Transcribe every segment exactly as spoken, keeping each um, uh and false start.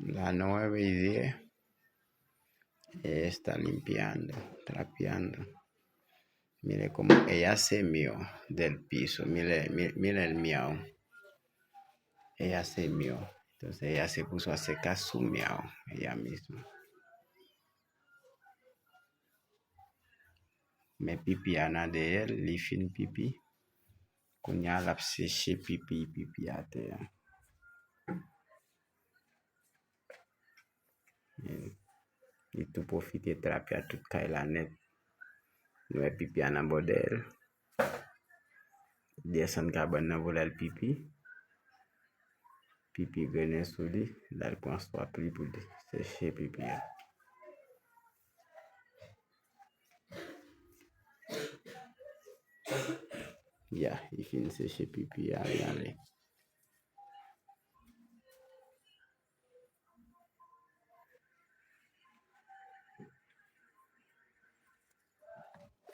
La non, eh, vedi, eh. E sta limpiando, trapeando. Mire cómo ella se mió del piso. Mire, mi- mire el miau. Ella se mió. Entonces ella se puso a secar su miau, ella misma. Men pipi a nan dèyè l, li fin pipi. Kounye a, l ap seche pipi, pipi atè a. Li tou pwofite trape a tout kay la nèt. Nou wè pipi a nan bò dèyè l. Desann kabann nan pou l al pipi. Pipi grennen sou li, l al pran swap li pou li seche pipi a. Ya, li fin seche pipi a, li ale.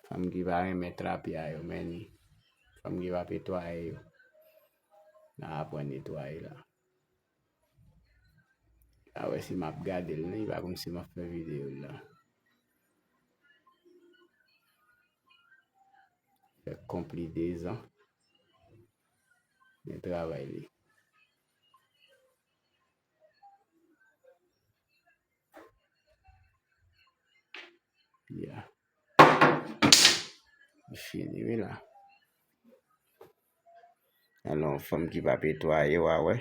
Fanm ki pa renmen trape a yo, men ni. Fanm ki pa pe netwaye yo. N a aprann netwaye la. A wè si m ap gade l, li pa konn si m ap fè videyo l la. Fè konpli dezan. Men travay li. Ya. Fini, wi la. Alò, fanm ki pa pe netwaye, w a wè.